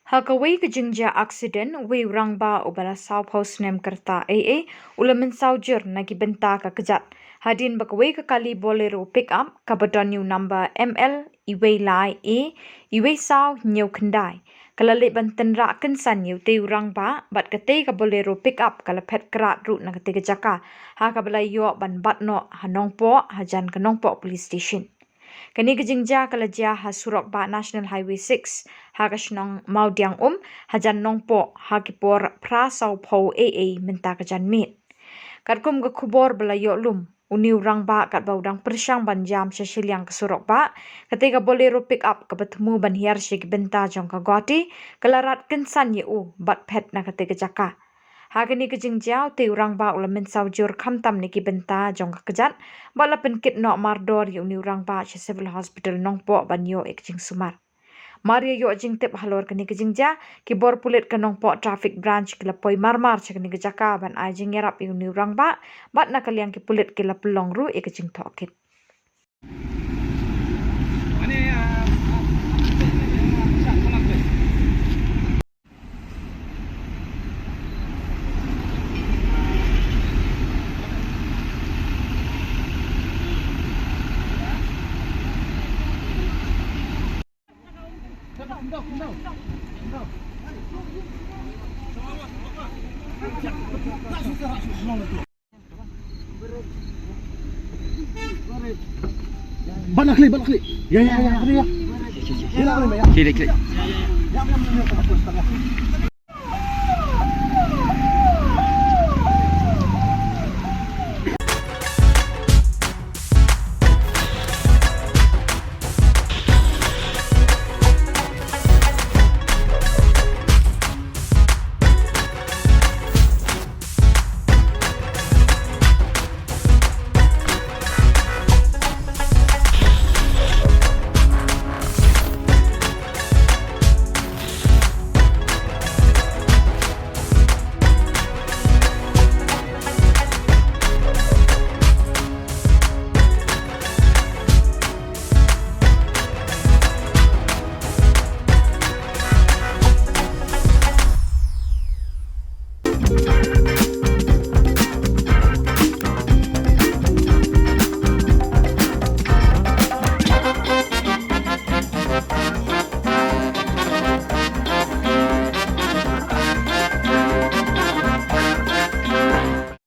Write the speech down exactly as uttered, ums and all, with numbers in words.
Ha kawei ka jingjia aksiden, uwei u rangbah uba la sawphew snem ka rta, A A, u la mynsaw jur na ki bynta ka kjat hadien ba kawei ka kali Bolero pickup kaba don ïa u number M L uwei lai A uwei saw hynñiew khyndai ka la leit ban tynrah kynsan ïa utei u rangbah, bad katei ka Bolero pickup ka la phet krad ruh na katei ka jaka, ha kaba la ïoh ban bat noh ha Nongpoh hajan ka Nongpoh Police Station. Kane ka jingjia ka la jia ha surok bah National Highway six, ha ka shnong Mawdiangum, hajan Nongpoh, ha ki por phra sawphew A A mynta ka janmiet. Katkum ka khubor ba la ïoh lum, une u rangbah katba u dang pyrshang ban jam sha shiliang ka surok bah, katei ka Bolero pickup kaba thmu ban hiar sha ki bynta jong ka Guwahati ka la rat kynsan ïa u bad phet na katei ka jaka. Ha kane ka jingjia, utei u rangbah u la mynsaw jur khamtam na ki bynta jong ka kjat, bad la pynkit noh mardor ïa une u rangbah sha Civil Hospital Nongpoh ban ïoh ïa ka jingsumar. Mar ïa ïoh jingtip halor kane ka jingjia, ki bor pulit ka Nongpoh Traffic Branch ki la poi marmar sha kane ka jaka ban ai jingïarap ïa une u rangbah, bad na ka liang ki pulit ki la pynlong ruh ïa ka jingtohkit. Bana klik, bana klik. Ya, ya, ya, ya, ya. Klik, klik.